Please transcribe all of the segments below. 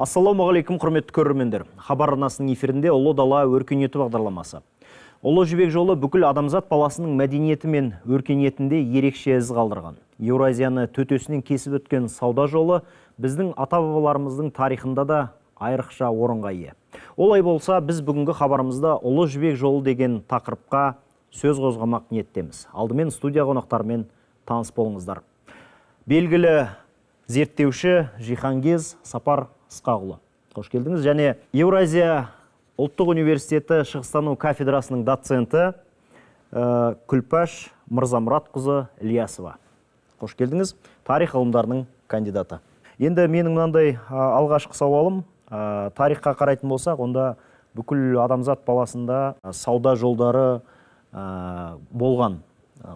Ассалаумағалейкум, құрметті көрермендер. Хабар арнасының эфирінде «Ұлы дала өркениеті» бағдарламасы. Ұлы Жібек жолы бүкіл адамзат баласының мәдениеті мен өркениетінде ерекше із қалдырған. Еуразияны төтесінен кесіп өткен сауда жолы біздің ата-бабаларымыздың тарихында да айрықша орынға ие. Олай болса, біз бүгінгі хабарымызда Ұлы Жібек жолы деген тақырыпқа сөз қозғамақ ниеттеміз. Алдымен студия қонақтарымен таныс болыңыздар. Белгілі зерттеуші, жиһангез Сапар Ысқақұлы. Қош келдіңіз. Және Еуразия ұлттық университеті шығыстану кафедрасының доценті Күлпаш Мырзамұратқызы Ілиясова. Қош келдіңіз. Тарих ғылымдарының кандидаты. Енді менің мынандай алғашқы сауалым, тарихқа қарайтын болсақ, онда бүкіл адамзат баласында сауда жолдары болған.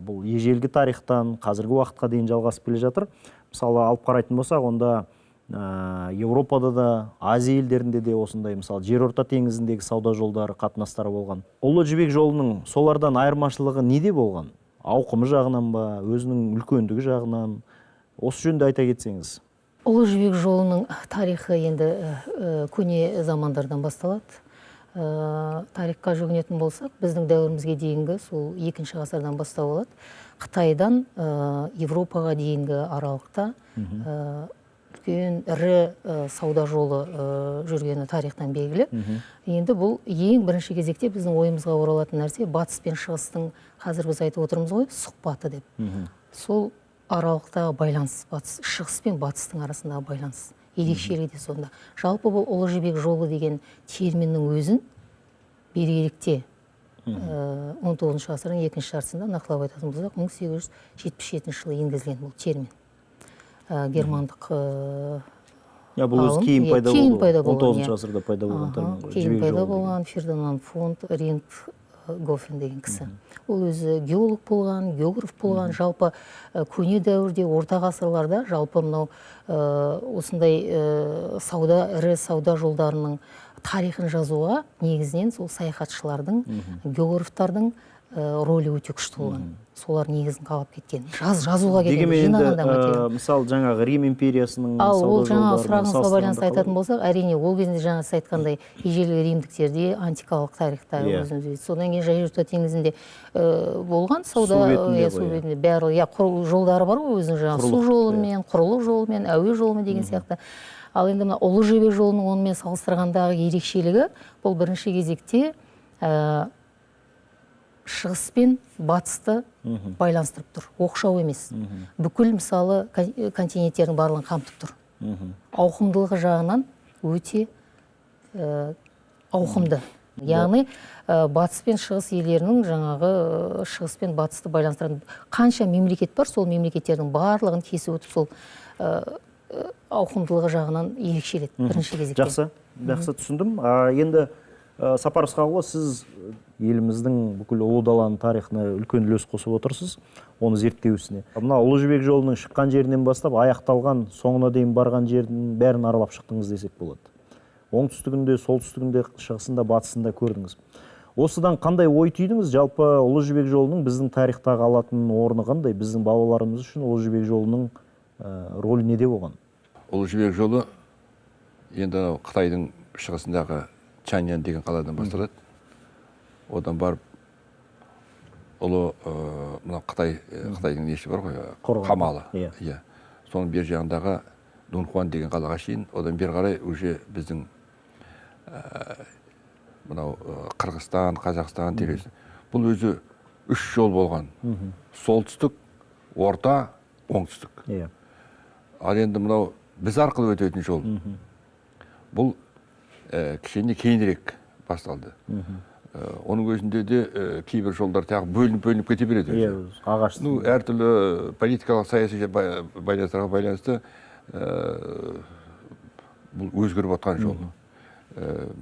Бұл ежелгі тарихтан қазіргі уақытқа дейін жалғасып келе жатыр. Мысалы, алып қарайтын болсақ, онда Еуропада да, Азия елдерінде де осындай, мысалы, Жерорта теңізіндегі сауда жолдары, қатынастары болған. Ұлы Жібек жолының солардан айырмашылығы неде болған? Ауқымы жағынан ба, өзінің үлкендігі жағынан? Осы жөнінде айта кетсеңіз. Ұлы Жібек жолының тарихы енді көне замандардан басталады. Тарихқа жүгінетін болсақ, біздің дәуірімізге дейінгі сол екінші ғасырдан бастау алады. Қытайдан Европаға дейінгі аралықта үлкен ірі сауда жолы жүргені тарихтан белгілі. Енді бұл ең бірінші кезекте біздің ойымызға оралатын нәрсе — батыс пен шығыстың, қазір біз айтып отырмыз ғой, сұхбаты деп. Сол аралықтағы байланыс, батыс, шығыс пен батыстың арасындағы байланыс ерекшелігі де сонда. Жалпы, бұл Ұлы Жібек жолы деген терминнің өзін беріректе, 19 ғасырдың екінші жартысында, нақтылап айтатын болсақ, 1877 жылы енгізілген бұл термин. Германдық Иә, бұл өзі ғалым, кейін иә, пайда кейін болды. Пайда болған, 19 иә. Ғасырда пайда болған термин ғой. Кейін Жібек пайда жолы деген. Болған Фердинанд фон Рихтгофен деген кісі. Ол өзі геолог болған, географ болған. Жалпы, көне дәуірде, орта ғасырларда жалпы мынау осындай сауда, ірі сауда жолдарының тарихын жазуға негізінен сол саяхатшылардың, географтардың рөлі өте күшті болған. Солар негізін қалап кеткен. Жазуға келгенде, Дегенмен енді жинағанда материал. Мысалы, жаңағы Рим империясының Ал ол сауда жаңағы жолдарымен сұрағыңызға байланысты салыстырғанда айтатын болсақ, әрине, ол кезінде жаңа сіз айтқандай, ежелгі римдіктерде, антикалық тарихта өзіміз білесіз. Содан кейін Жерорта теңізінде болған сауда Су бетінде иә, ғой, су иә. бетінде барлығы, иә, жолдары бар ғой өзінің, жаңағы су Құрлық, жолымен, құрылық жолымен, әуе жолымен деген сияқты. Ал енді мына Ұлы Жібек жолының онымен салыстырғандағы ерекшелігі — бұл бірінші кезекте шығыс пен батысты байланыстырып тұр, оқшау емес, бүкіл, мысалы, континенттердің барлығын қамтып тұр. Ауқымдылығы жағынан өте ауқымды, яғни батыс пен шығыс елдерінің, жаңағы шығыс пен батысты байланыстыратын қанша мемлекет бар, сол мемлекеттердің барлығын кесіп өтіп, сол ауқымдылығы жағынан ерекшеледі бірінші кезекте. Жақсы, жақсы, түсіндім. Енді Сапар Ысқақұлы, сіз еліміздің бүкіл Ұлы даланың тарихына үлкен үлес қосып отырсыз, оны зерттеу ісіне. Мына Ұлы Жібек жолының шыққан жерінен бастап аяқталған соңына дейін барған жердің бәрін аралап шықтыңыз десек болады. Оңтүстігінде, солтүстігінде, шығысында, батысында көрдіңіз. Осыдан қандай ой түйдіңіз? Жалпы, Ұлы Жібек жолының біздің тарихтағы алатын орны қандай? Біздің бабаларымыз үшін Ұлы Жібек жолының рөлі неде болған? Ұлы Жібек жолы енді анау Қытайдың шығысындағы Чаньян деген қаладан басталады. Одан барып ұлы мынау Қытай, Қытайдың несі бар ғой, Қорғаны. Қамалы. Иә. Иә, соның бер жағындағы Дунхуан деген қалаға шейін. Одан бері қарай уже біздің мынау Қырғызстан, Қазақстан тересі. Бұл өзі үш жол болған: солтүстік, орта, оңтүстік. Ал енді мынау біз арқылы өтетін жол, бұл кішкене кейінірек басталды. Оның өзінде де кейбір жолдар тағы бөлініп бөлініп кете береді өзі. Ағаш. Ну, әртүрлі политикалық, саяси байланыстарға байланысты бұл өзгеріп отқан жол.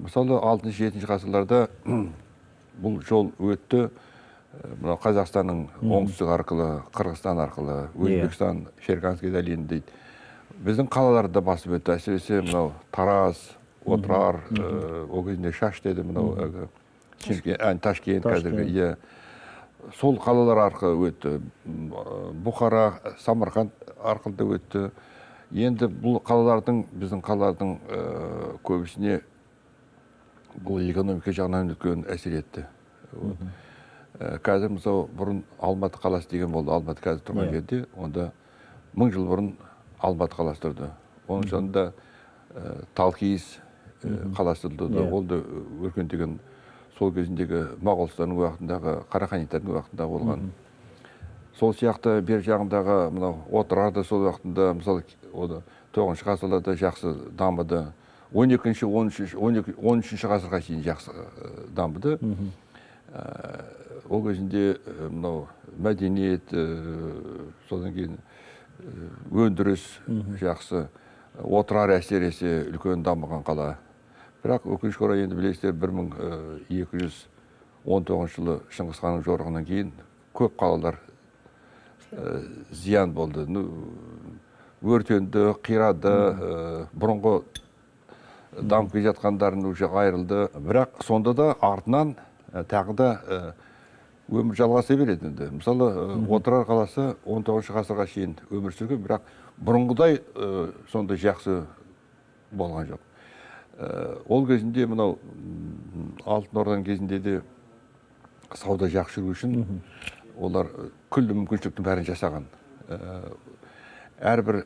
Мысалы, алтыншы, жетінші ғасырларда бұл жол өтті. Мынау Қазақстанның оңтүстік арқылы, Қырғызстан арқылы, Өзбекстан, Ферганский долина дейді, біздің қалаларды да басып өтті. Әсіресе мынау Тараз, Отырар, ол кезінде Шаш деді, мынау әлгі Шымкент, Ташкент қазіргі, иә, сол қалалар арқылы өтті. Бұхара, Самарқанд арқылы да өтті. Енді бұл қалалардың, біздің қалалардың көбісіне бұл экономика жағынан үлкен әсер етті. Қазір мысалы бұрын Алматы қаласы деген болды. Алматы қазір тұрған жерде, онда 1000 жыл бұрын Алматы қаласы тұрды. Оның жанында Талкиіз қаласы тұрды. Ол да өркендеген сол кезіндегі Моғолстанның уақытындағы, Қараханидтардың уақытында болған. Сол сияқты бер жағындағы мынау Отырар да сол уақытында, мысалы, оны 9 ғасырларда жақсы дамыды. 12-ші, 13-ші ғасырға шейін жақсы дамыды. Ол кезінде мынау мәдениет, содан кейін өндіріс жақсы. Отырар әсіресе үлкен дамыған қала. Бірақ өкінішке орай енді білесіздер, 1219 жылы Шыңғыс ханның жорығынан кейін көп қалалар зиян болды. Өртенді, қирады, бұрынғы дамып келе жатқандарын уже айырылды. Бірақ сонда да артынан тағы да өмір жалғаса береді енді. Мысалы, Отырар қаласы 19 ғасырға шейін өмір сүрген, бірақ бұрынғыдай сондай жақсы болған жоқ. Ол кезінде мынау Алтын Орданың кезінде де сауда жақсы жүру үшін олар күллі мүмкіншіліктің бәрін жасаған. Әрбір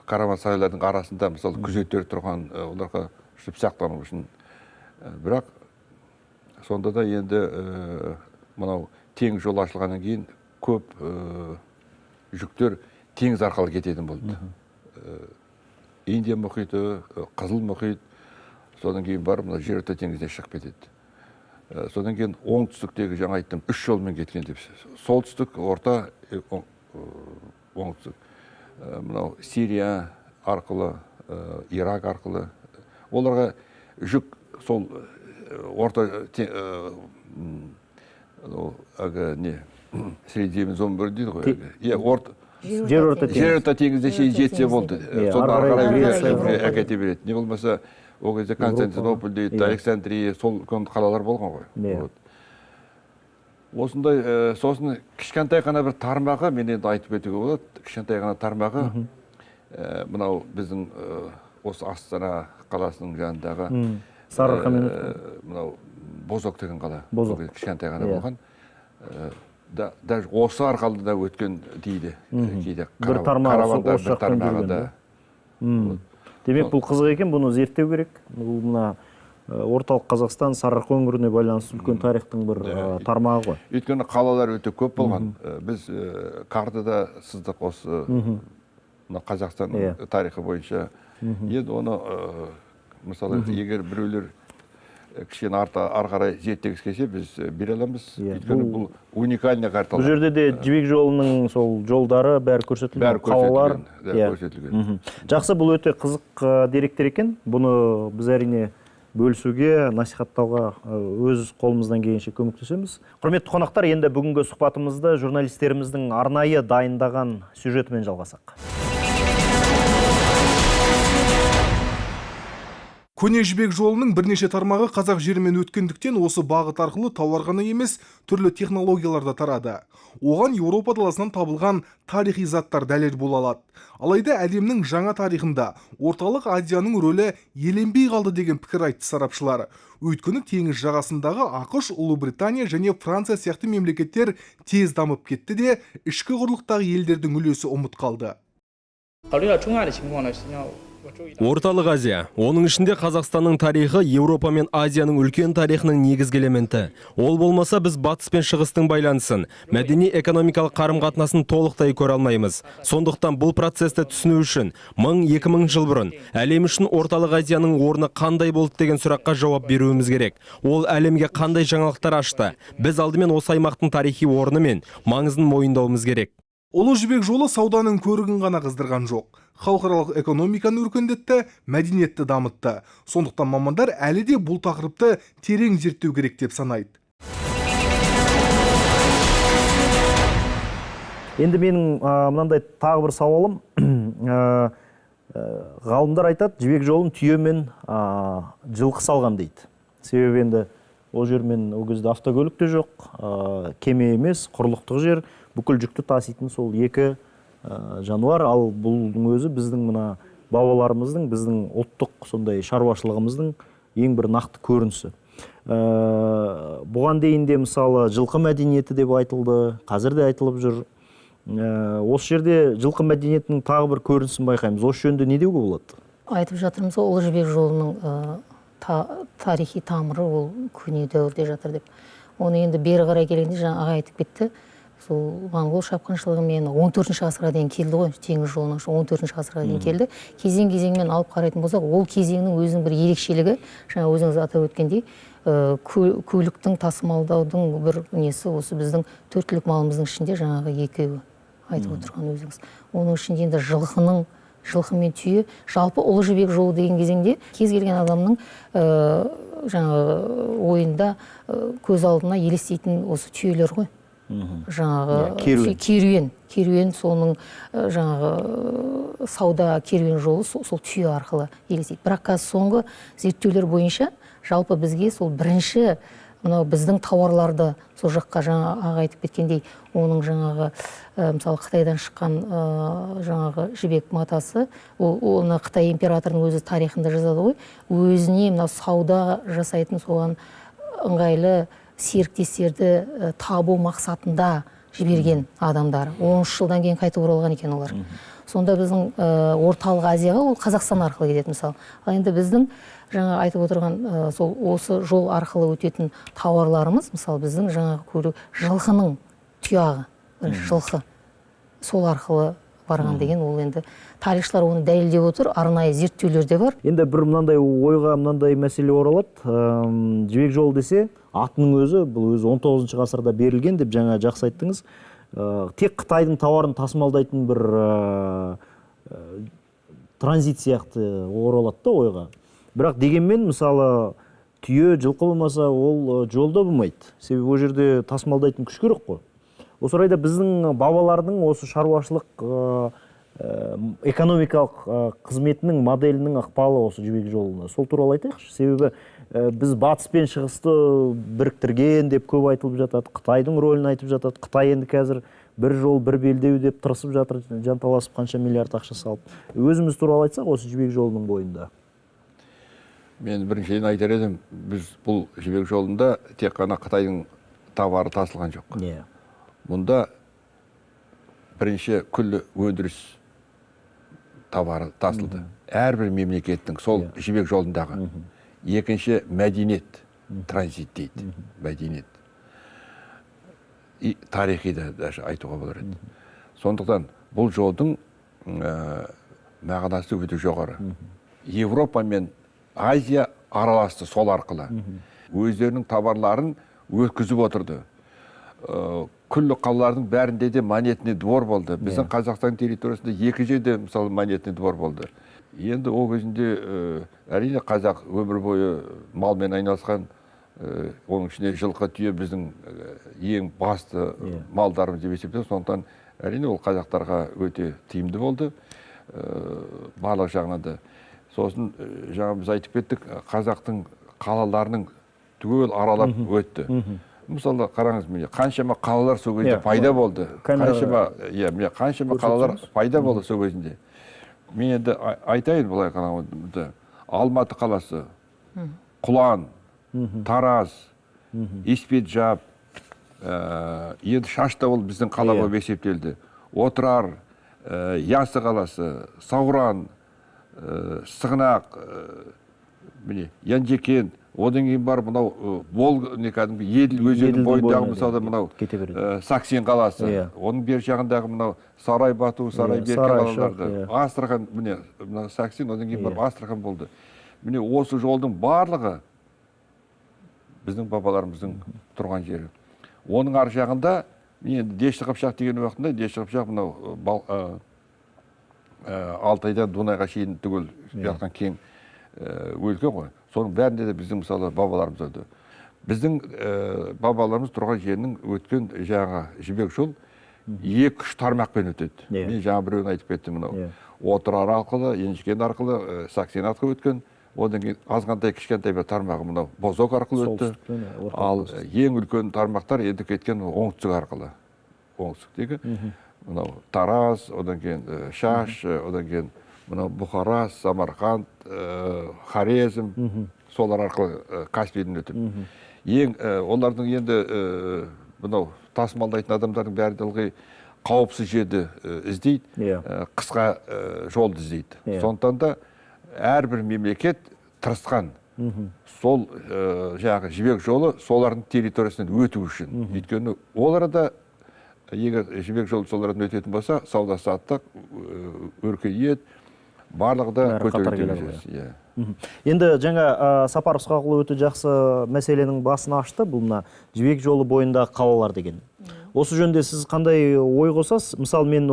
караван-сарайлардың арасында мысалы күзеттер тұрған, оларға сақтану үшін. Бірақ сонда да енді мынау теңіз жолы ашылғаннан кейін көп жүктер теңіз арқылы кететін болды. Индия мұхиты, Қызыл мұхит, содан кейін барып мына Жерорта теңізіне шығып кетеді. Содан кейін оңтүстіктегі жаңа айттым, 3 жолмен кеткен деп. Солтүстік, орта, оңтүстік. Мынау Сирия арқылы, Ирак арқылы. Оларға жүк сол орта Средиземное море дейді ғой. Жерорта теңізіне шейін жетсе болды. Содан ары қарай әкете береді. Не болмаса ол кезде Константинополь дейді, Александрия, сол үлкен қалалар болған ғой. Осындай, сосын кішкентай ғана бір тармағы, мен енді айтып өтуге болады, кішкентай ғана тармағы, мынау біздің осы Астана қаласының жанындағы Сарыарқамен өткен. Мынау Бозок деген қала. Бозок. Кішкентай ғана болған. Даже осы арқылы да өткен дейді. Кейде бір тармағы осы жақтан жүрген. Демек, бұл қызық екен, бұны зерттеу керек. Бұл мына Орталық Қазақстан, Сарыарқа өңіріне байланысты үлкен тарихтың бір тармағы ғой. Өйткені қалалар өте көп болған. Біз картада сыздық осы Қазақстан тарихы бойынша. Енді оны, мысалы, егер біреулер кішкене ары қарай зерттегісі келсе, біз бере аламыз. Өйткені бұл уникальный карталар. Бұл жерде де Жібек жолының сол жолдары бәрі көрсетілген, қалалар көрсетілген. Жақсы, бұл өте қызық деректер екен. Бұны біз әрине бөлісуге, насихаттауға өз қолымыздан келгенше көмектесеміз. Құрметті қонақтар, енді бүгінгі сұхбатымызды журналистеріміздің арнайы дайындаған сюжетімен жалғасақ. Көне Жібек жолының бірнеше тармағы қазақ жерімен өткендіктен осы бағыт арқылы тауар ғана емес, түрлі технологиялар да тарады. Оған Еуропа даласынан табылған тарихи заттар дәлел бола алады. Алайда әлемнің жаңа тарихында Орталық Азияның рөлі еленбей қалды деген пікір айтты сарапшылар. Өйткені теңіз жағасындағы АҚШ, Ұлыбритания және Франция сияқты мемлекеттер тез дамып кетті де, ішкі құрлықтағы елдердің үлесі ұмыт қалды. Орталық Азия, оның ішінде Қазақстанның тарихы Еуропа мен Азияның үлкен тарихының негізгі элементі. Ол болмаса біз батыс пен шығыстың байланысын, мәдени экономикалық қарым-қатынасын толықтай көре алмаймыз. Сондықтан бұл процесті түсіну үшін 1000-2000 жыл бұрын әлем үшін Орталық Азияның орны қандай болды деген сұраққа жауап беруіміз керек. Ол әлемге қандай жаңалықтар ашты? Біз алдымен осы аймақтың тарихи орны мен маңызын мойындауымыз керек. Ұлы Жібек жолы сауданың көрігін ғана қыздырған жоқ. Халықаралық экономиканы өркендетті, мәдениетті дамытты. Сондықтан мамандар әлі де бұл тақырыпты терең зерттеу керек деп санайды. Енді менің мынандай тағы бір сауалым. Ғалымдар айтады, Жібек жолын түйе мен жылқы салған дейді. Себебі енді ол жермен ол кезде автокөлік те жоқ, кеме емес, құрлықтық жер, бүкіл жүкті таситын сол екі жануар. Ал бұның өзі біздің мына бабаларымыздың, біздің ұлттық сондай шаруашылығымыздың ең бір нақты көрінісі. Бұған дейін де мысалы жылқы мәдениеті деп айтылды, қазір де айтылып жүр. Осы жерде жылқы мәдениетінің тағы бір көрінісін байқаймыз. Осы жөнінде не деуге болады? Айтып жатырмыз ғой, Ұлы Жібек жолының тарихи тамыры ол көне дәуірде жатыр деп. Оны енді бері қарай келгенде жаңа аға айтып кетті, сол моңғол шапқыншылығымен 14 ғасырға дейін келді ғой, теңіз жолының 14 ғасырға дейін келді. Кезең-кезеңмен алып қарайтын болсақ, ол кезеңнің өзінің бір ерекшелігі, жаңа өзіңіз атап өткендей, көліктің тасымалдаудың бір несі осы біздің төрт түлік малымыздың ішінде жаңағы екеуі айтып отырған өзіңіз. Оның ішінде енді жылқының, жылқы мен түйе, жалпы Ұлы Жібек жолы деген кезеңде кез келген адамның жаңағы ойында көз алдына елестейтін осы түйелер ғой. Жаңағы керуен, соның жаңағы сауда керуен жолы сол түйе арқылы елестейді. Бірақ қазір соңғы зерттеулер бойынша жалпы бізге сол бірінші мынау біздің тауарларды сол жаққа жаңа аға айтып кеткендей, оның жаңағы мысалы Қытайдан шыққан жаңағы жібек матасы, оны Қытай императорының өзі тарихында жазады ғой, өзіне мынау сауда жасайтын соған ыңғайлы серіктестерді табу мақсатында жіберген адамдар. 13 жылдан кейін қайтып оралған екен олар. Сонда біздің Орталық Азияға ол Қазақстан арқылы кетеді мысалы. Ал енді біздің жаңа айтып отырған сол осы жол арқылы өтетін тауарларымыз, мысалы біздің жаңағы көлік жылқының тұяғы, жылқы сол арқылы барған деген, ол енді тарихшылар оны дәлелдеп отыр, арнайы зерттеулер де бар. Енді бір мынандай ойға мынандай мәселе оралады. Жібек жолы десе, атының өзі, бұл өзі 19 ғасырда берілген деп жаңа жақсы айттыңыз. Тек Қытайдың тауарын тасымалдайтын бір транзит сияқты оралады да ойға. Бірақ дегенмен мысалы түйе, жылқы болмаса ол жолда болмайды. Себебі ол жерде тасымалдайтын күш керек қой. Осы орайда біздің бабалардың осы шаруашылық экономикалық қызметінің моделінің ықпалы осы Жібек жолына. Сол туралы айтайықшы. Себебі біз батыс пен шығысты біріктірген деп көп айтылып жатады. Қытайдың рөлін айтып жатады. Қытай енді қазір бір жол, бір белдеу деп тырысып жатыр, жанталасып қанша миллиард ақша салып. Өзіміз туралы айтсақ, осы Жібек жолының бойында. Мен біріншіден айтар едім, біз бұл Жібек жолында тек қана Қытайдың товары тасылған жоқ. Мұнда бірінші күллі өндіріс товары тасылды. Әрбір мемлекеттің сол Жібек жолындағы. Екінші мәдениет транзит дейді. Мәдениет. И тарихи да даже айтуға болар еді. Сондықтан бұл жолдың мағынасы өте жоғары. Европа мен Азия араласты сол арқылы. Өздерінің товарларын өткізіп отырды. Күллі қалалардың бәрінде де монетный двор болды. Біздің Қазақстан территориясында екі жерде мысалы монетный двор болды. Енді ол кезінде әрине қазақ өмір бойы малмен айналысқан, оның ішінде жылқы, түйе біздің ең басты малдарымыз деп есептейміз. Сондықтан әрине ол қазақтарға өте тиімді болды, барлық жағынан да. Сосын жаңа біз айтып кеттік, қазақтың қалаларының түгел аралап өтті. Мысалы қараңыз, міне қаншама қалалар сол кезде пайда болды. Қаншама қалалар пайда болды сол кезінде. Мен енді айтайын былай қарағанда, Алматы қаласы, Құлан, Тараз, Еспетжап, енді Шашта ол біздің қала болып есептелді. Отырар, Ясы қаласы, Сауран, Сығанақ, міне Янжекент, одан кейін бар мынау Бол, кәдімгі Еділ өзенінің бойындағы мысалы мынау Саксин қаласы, оның бер жағындағы мынау Сарай Бату, Сарай Берке қалаларды, Астрахан, міне мына Саксин, одан кейін барып Астрахан болды. Міне осы жолдың барлығы біздің бабаларымыздың тұрған жері. Оның ар жағында енді Дешті Қыпшақ деген уақытында Дешті Қыпшақ мынау Алтайдан Дунайға шейін түгел жатқан кең өлке ғой. Соның бәрінде де біздің мысалы бабаларымыз өтті. Біздің бабаларымыз тұрған жерінің өткен жаңағы Жібек жол 2-3 тармақпен өтеді. Мен жаңа біреуін айтып кеттім, мынау Отырар арқылы, Енжікен арқылы, Саксин арқылы өткен. Одан кейін азғантай кішкентай бір тармағы мынау Бозок арқылы өтті. Ал ең үлкен тармақтар енді кеткен оңтүстік арқылы. Оңтүстіктегі. Мынау Тараз, одан кейін Шаш, одан кейін мынау Бұхара, Самарқанд, Хорезм, солар арқылы Каспийден өтіп. Ең олардың енді мынау тасымалдайтын адамдардың бәрі де ылғи қауіпсіз жерді іздейді, қысқа жолды іздейді. Сондықтан да әрбір мемлекет тырысқан сол жаңағы жібек жолы солардың территориясынан өту үшін. Өйткені ол арада егер жібек жолы солардан өтетін болса, сауда саттық, өркениет барлығы да көтеріледі. Енді жаңа Сапар Ысқақұлы өте жақсы мәселенің басын ашты. Бұл мына жібек жолы бойындағы қалалар деген. Осы жөнінде сіз қандай ой қосасыз? Мысалы, мен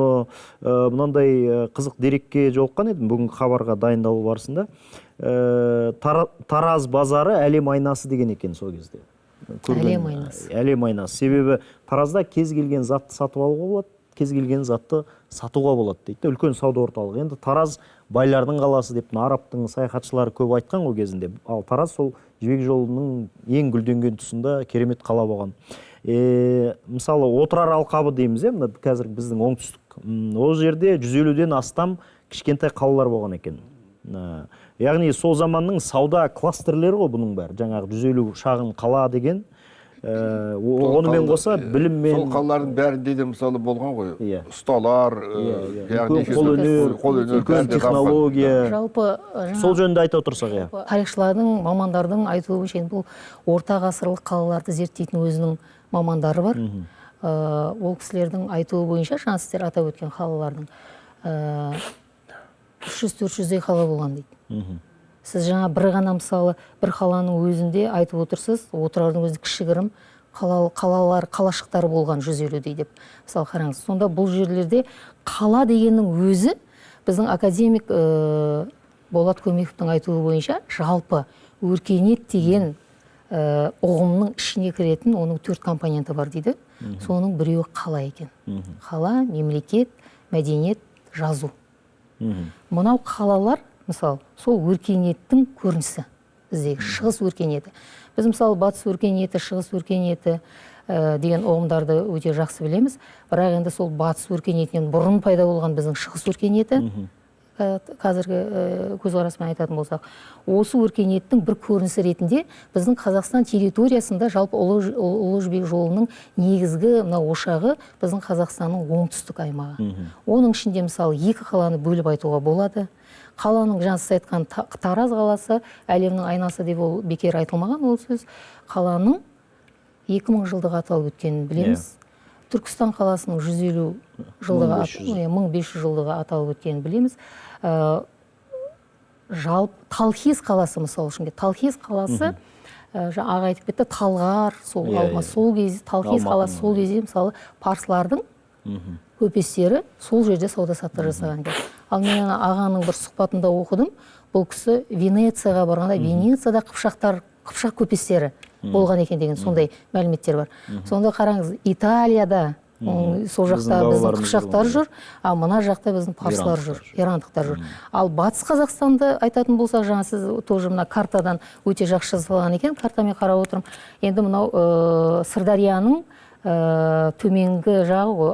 мынандай қызық дерекке жолыққан едім бүгінгі хабарға дайындалу барысында. Тараз базары әлем айнасы деген екен сол кезде. Әлем айнасы. Әлем айнасы. Себебі Таразда кез келген затты сатып алуға болады, кез келген затты сатуға болады дейді. Үлкен сауда орталығы. Енді Тараз байлардың қаласы деп арабтың саяхатшылары көп айтқан ғой кезінде. Ал Тараз сол жібек жолының ең гүлденген тұсында керемет қала болған. Мысалы, Отырар алқабы дейміз, мына қазір біздің оңтүстік. Ол жерде 150-ден астам кішкентай қалалар болған екен. Яғни сол заманның сауда кластерлері ғой бұның бәрі. Жаңағы 150 шағын қала деген. Онымен қоса біліммен... Сол қалалардың бәрінде де мысалы болған ғой. Ұсталар, қолөнер, үлкен технология. Жалпы сол жөнінде айта отырсақ, иә. Тарихшылардың, мамандардың айтуы бойынша бұл орта ғасырлық қалаларды зерттейтін өзінің мамандары бар. Ол кісілердің айтуы бойынша, жаңа сіздер атап өткен қалалардың 300-400-дей қала болған дейді. Сіз жаңа бір ғана мысалы бір қаланың өзінде айтып отырсыз, Отырардың өзінде кішігірім қалалар, қалашықтар болған 150-дей деп. Мысалы қараңыз, сонда бұл жерлерде қала дегеннің өзі біздің академик Болат Көмековтің айтуы бойынша жалпы өркениет деген ұғымның ішіне кіретін оның 4 компоненті бар дейді. Соның біреуі қала екен. Қала, мемлекет, мәдениет, жазу. Мынау қалалар, мысалы, сол өркениеттің көрінісі, біздегі шығыс өркениеті. Біз мысалы батыс өркениеті, шығыс өркениеті деген ұғымдарды өте жақсы білеміз. Бірақ енді сол батыс өркениетінен бұрын пайда болған біздің шығыс өркениеті, қазіргі көзқараспен айтатын болсақ, осы өркениеттің бір көрінісі ретінде біздің Қазақстан территориясында жалпы Ұлы жібек жолының негізгі мына ошағы біздің Қазақстанның оңтүстік аймағы. Оның ішінде мысалы екі қаланы бөліп айтуға болады. Қаланың жаңа сіз айтқан Тараз қаласы әлемнің айнасы деп ол бекер айтылмаған ол сөз. Қаланың 2000 жылдығы аталып өткенін білеміз. Түркістан қаласының 150 жылдығы, 1500 жылдығы аталып өткенін білеміз. Жалпы Талхиз қаласы, мысалы үшін, Талхиз қаласы, аға айтып кетті, Талғар, сол алма, сол кезде Талхиз қаласы сол кезде мысалы парсылардың көпестері сол жерде сауда саттық жасаған екен. Ал мен ағаның бір сұхбатында оқыдым, бұл кісі Венецияға барғанда Венецияда қыпшақ көпестері болған екен деген сондай мәліметтер бар. Сонда қараңыз, Италияда сол жақта біздің қыпшақтар жүр, ал мына жақта біздің парсылар жүр, ирандықтар жүр. Ал Батыс Қазақстанды айтатын болсақ, жаңа сіз тоже мына картадан өте жақсы жасалған екен, картамен қарап отырмын. Енді мынау Сырдарияның төменгі жағы ғой,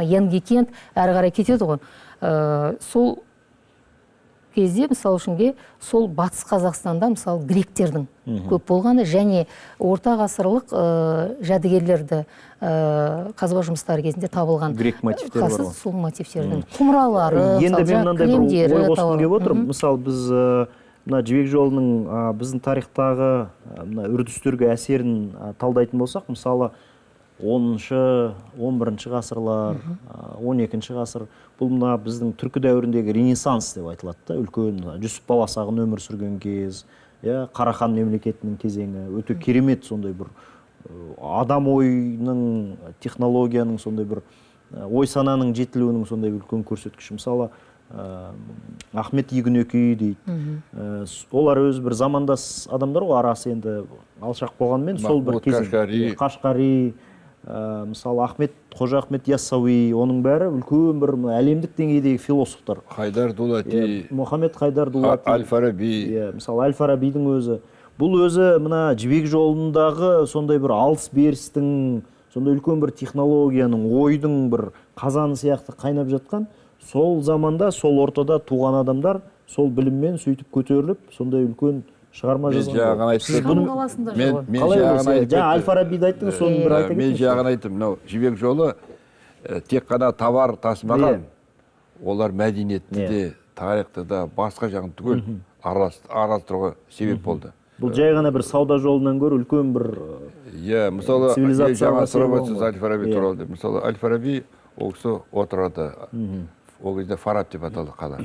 Янгикент әрі қарай кетеді ғой. Сол кезде мысалы үшінге сол Батыс Қазақстанда мысалы гректердің көп болғаны және орта ғасырлық жәдігерлерді қазба жұмыстары кезінде табылған грек мотивтері бар ғой. Сол мотивтердің құмыралары, енді мен мынандай бір ой қосқым келіп отыр. Мысалы біз мына жібек жолының біздің тарихтағы мына үрдістерге әсерін талдайтын болсақ, мысалы 10-шы, 11-ші ғасырлар, 12-ші ғасыр, бұл мына біздің түркі дәуіріндегі ренессанс деп айтылады да, үлкен Жүсіп Баласағұн өмір сүрген кез, Қарахан мемлекетінің кезеңі, өте керемет сондай бір адам ойының, технологияның сондай бір ой сананың жетілуінің сондай бір үлкен көрсеткіші. Мысалы, Ахмет Егінөкей дейді. Олар өзі бір замандас адамдар ғой, арасы енді алшақ болғанмен сол бір кезең. Қашқари, мысалы Ахмет, Қожа Ахмет Яссауи, оның бәрі үлкен бір әлемдік деңгейдегі философтар. Хайдар Дулати, Мұхаммед Хайдар Дулати, Әл-Фараби. Мысалы Әл-Фарабидің өзі. Бұл өзі мына жібек жолындағы сондай бір алыс берістің, Сонда үлкен бір технологияның, ойдың бір қазаны сияқты қайнап жатқан сол заманда, сол ортада туған адамдар сол біліммен сөйтіп көтеріліп, сондай үлкен шығарма жазған. Сіз бұны қаласында мен жаңа айтып, жаңа Әл-Фарабиді айттыңыз, соны бір айта кетіңізші. Мен жаңа айттым, мынау Жібек жолы тек қана товар тасымаған, олар мәдениетті де, тарихты да, басқа жағын түгел араластыруға себеп болды. Бұл жай ғана бір сауда жолынан гөрі үлкен бір иә, мысалы, жаңа сұрап отырсыз Әл-Фараби туралы деп. Мысалы, Әл-Фараби ол кісі Отырарда, ол кезде Фараб деп аталды қала.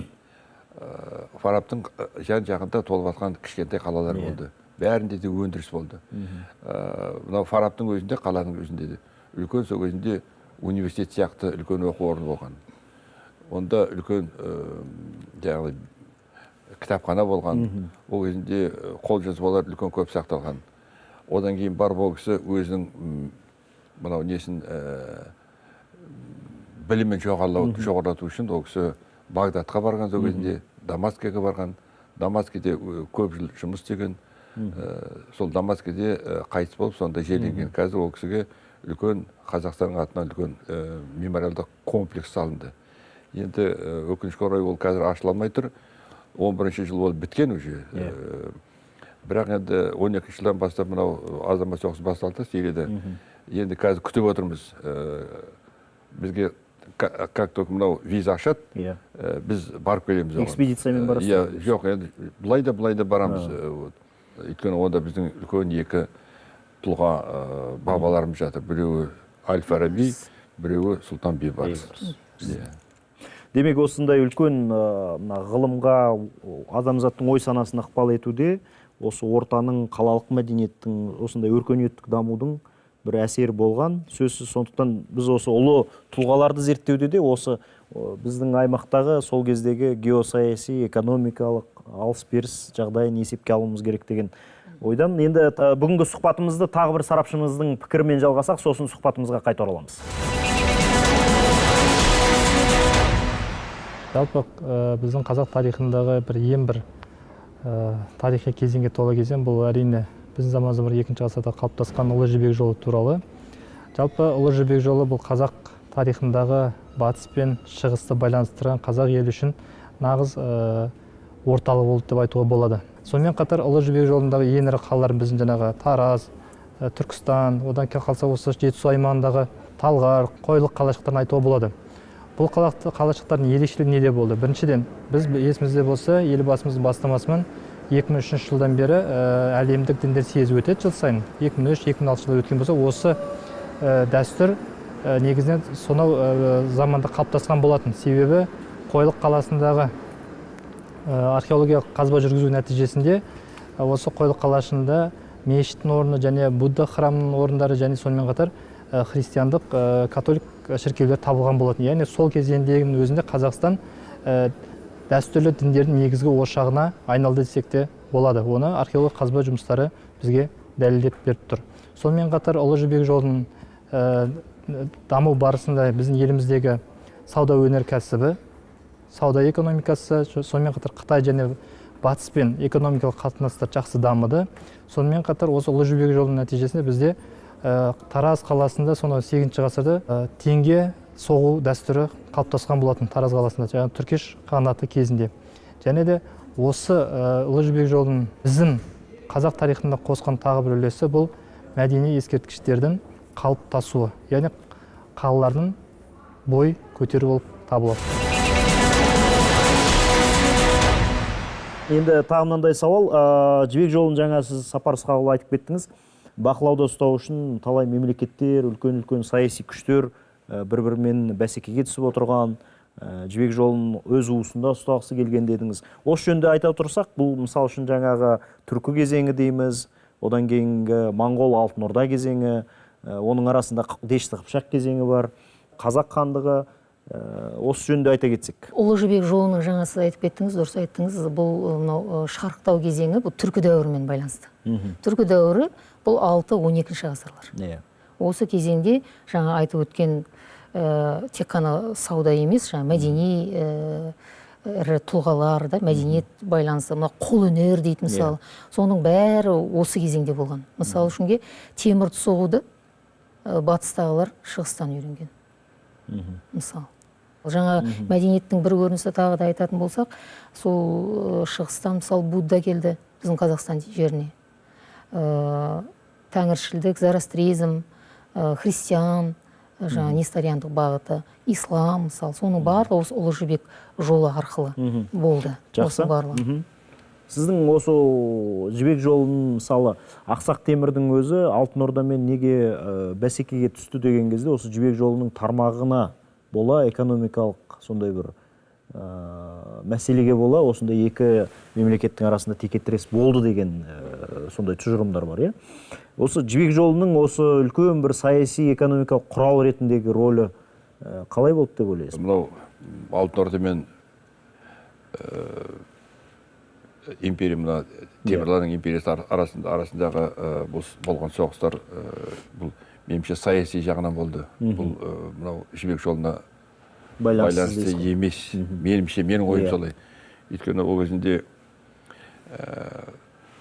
Фарабтың жан жағында толып жатқан кішкентай қалалар болды. Бәрінде де өндіріс болды. Мынау Фарабтың өзінде, қаланың өзінде де үлкен сол кезінде университет сияқты үлкен оқу орны болған. Онда үлкен жаңағы кітапхана болған. Ол кезінде қолжазбалар үлкен көп сақталған. Одан кейін барып ол кісі өзінің мынау несін білімін жоғарылату үшін ол кісі Бағдатқа барған, сол кезінде Дамаскіге барған. Дамаскіде көп жыл жұмыс істеген. Сол Дамаскіде қайтыс болып, сонда жерленген. Қазір ол кісіге үлкен Қазақстанның атынан үлкен мемориалдық комплекс салынды. Енді өкінішке орай ол қазір ашыла алмай тұр. 11-ші жыл ол біткен уже. Бірақ енді 12-ші жылдан бастап мынау азамат соғысы басталды Сирияда. Енді қазір күтіп отырмыз. Бізге как только мынау виза ашады, біз барып келеміз оған. Экспедициямен барасыз? Иә, жоқ, енді былай да былай да барамыз. Өйткені онда біздің үлкен екі тұлға бабаларымыз жатыр. Біреуі Әл-Фараби, біреуі Сұлтан Бейбарыс. Демек, осындай үлкен мына ғылымға, адамзаттың ой санасына ықпал етуде осы ортаның, қалалық мәдениеттің, осындай өркениеттік дамудың бір әсері болған сөзсіз. Сондықтан біз осы ұлы тұлғаларды зерттеуде де осы біздің аймақтағы сол кездегі геосаяси, экономикалық алыс-беріс жағдайын есепке алуымыз керек деген ойдамын. Енді бүгінгі сұхбатымызды тағы бір сарапшымыздың пікірімен жалғасақ, сосын сұхбатымызға қайта ораламыз. Жалпы біздің қазақ тарихындағы бір ең бір тарихи кезеңге тола кезең бұл әрине біздің заманымызда бір 2-ші ғасырда қалыптасқан Ұлы Жібек жолы туралы. Жалпы Ұлы Жібек жолы бұл қазақ тарихындағы батыс пен шығысты байланыстырған қазақ елі үшін нағыз орталық болды деп айтуға болады. Сонымен қатар Ұлы Жібек жолындағы ең ірі қалалар біздің жаңағы Тараз, Түркістан, одан қалса осы Жетісу аймағындағы Талғар, Қойлық қалашықтарын айтуға болады. Бұл қалашықтардың ерекшелігі неде болды? Біріншіден, біз есімізде болса, Елбасымыздың бастамасымен 2003 жылдан бері әлемдік діндер съезі өтеді жыл сайын. 2003-2006 жылда өткен болса, осы дәстүр негізінен сонау заманда қалыптасқан болатын. Себебі Қойлық қаласындағы археологиялық қазба жүргізу нәтижесінде осы Қойлық қалашында мешіттің орны және Будда храмының орындары және сонымен қатар христиандық католик шіркеулер табылған болатын. Яғни сол кезеңдегінің өзінде Қазақстан дәстүрлі діндердің негізгі ошағына айналды десек те болады. Оны археологиялық қазба жұмыстары бізге дәлелдеп беріп тұр. Сонымен қатар Ұлы Жібек жолының даму барысында біздің еліміздегі сауда өнеркәсібі, сауда экономикасы, сонымен қатар Қытай және Батыспен экономикалық қатынастар жақсы дамыды. Сонымен қатар осы Ұлы Жібек жолының нәтижесінде бізде Тараз қаласында сонау 8-ші ғасырда теңге соғу дәстүрі қалыптасқан болатын Тараз қаласында, жаңағы Түркеш қағанаты кезінде. Және де осы Ұлы Жібек жолының біздің қазақ тарихында қосқан тағы бір үлесі бұл мәдени ескерткіштердің қалыптасуы, яғни қалалардың бой көтеру болып табылады. Енді тағы мынандай сауал, Жібек жолын жаңа сіз Сапар Ысқақұлы айтып кеттіңіз. Бақылауда ұстау үшін талай мемлекеттер, үлкен-үлкен саяси күштер бір-бірімен бәсекеге түсіп отырған, Жібек жолын өз уысында ұстағысы келген дедіңіз. Осы жөнінде айта отырсақ, бұл мысал үшін жаңағы түркі кезеңі дейміз, одан кейінгі Моңғол Алтын Орда кезеңі, оның арасында Дешті Қыпшақ кезеңі бар, Қазақ хандығы. Осы жөнінде айта кетсек. Ұлы Жібек жолының жаңа сіз айтып кеттіңіз, дұрыс айттыңыз, бұл мынау шарықтау кезеңі бұл түркі дәуірімен байланысты. Түркі дәуірі бұл 6-12 ғасырлар. Осы кезеңде жаңа айтып өткен тек қана сауда емес, жаңа мәдени ірі тұлғалар, да, мәдениет байланысы, мына қолөнер дейді мысалы, соның бәрі осы кезеңде болған. Мысалы үшінге темір соғуды Батыстағылар шығыстан үйренген. Мысалы, жаңа мәдениеттің бір көрінісі тағы да айтатын болсақ, сол шығыстан, мысалы, Будда келді біздің Қазақстан жеріне. Тәңіршілдік, зороастризм, христиан, жаңа несториандық бағыты, ислам, мысалы, соның барлығы осы Ұлы Жібек жолы арқылы болды. Жақсы. Осының барлығы. Сіздің осы Жібек жолын, мысалы, Ақсақ Темірдің өзі Алтын Ордамен неге бәсекеге түсті деген кезде, осы Жібек жолының тармағына бола, экономикалық сондай бір мәселеге бола, осындай екі мемлекеттің арасында текетірес болды деген сондай тұжырымдар бар, иә. Осы Жібек жолының осы үлкен бір саяси экономикалық құрал ретіндегі рөлі қалай болды деп ойлайсыз? Мынау Алтын Орда мен империя, мына Темірланның империясы арасындағы бұл болған соғыстар, бұл, меніңше, саяси жағынан болды. Бұл мынау Жібек жолына байланысты емес, меніңше, менің ойым солай. Өйткені ол кезінде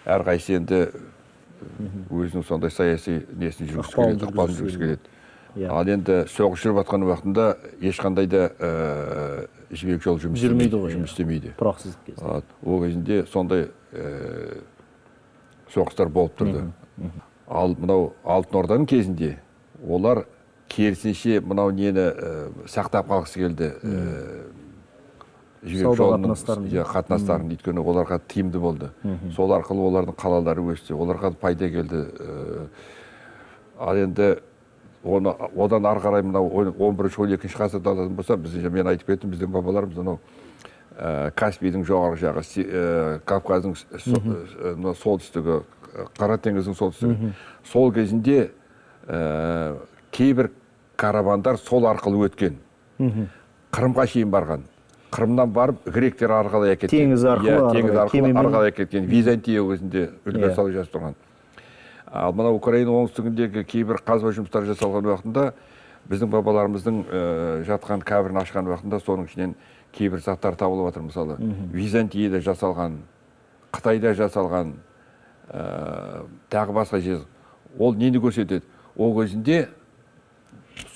әрқайсысы енді өзінің сондай саяси несін жүргізгісі келеді, ықпалын жүргізгісі келеді. Ал енді соғыс жүріп жатқан уақытында ешқандай да Жібек жолы жұмыс жүрмейді ғой, жұмыс істемейді. Тұрақсыздық кезде. Ол кезінде сондай соғыстар болып тұрды. Ал мынау Алтын Орданың кезінде олар керісінше мынау нені сақтап қалғысы келді, Жібек жолының қатынастарын, өйткені оларға тиімді болды. Сол арқылы олардың қалалары өсті, оларға пайда келді. Ал енді оны одан ары қарай мынау 11-ші, 12-ші ғасырда алатын болса, біз, мен айтып кеттім, біздің бабаларымыз анау Каспийдің жоғарғы жағы, Кавказдың солтүстігі, Қара теңіздің солтүстігі. Сол кезінде кейбір каравандар сол арқылы өткен. Қырымға шейін барған. Қырымнан барып гректер арқылы әкеткен. Теңіз арқылы, теңіз арқылы ары қарай әкеткен. Византия өзінде үлкен сауда жасап тұрған. Ал мына Украина оңтүстігіндегі кейбір қазба жұмыстары жасалған уақытында, біздің бабаларымыздың жатқан қабірін ашқан уақытында, соның ішінен кейбір заттар табылып жатыр. Мысалы, Византияда жасалған, Қытайда жасалған, тағы басқа жер. Ол нені көрсетеді? Ол кезінде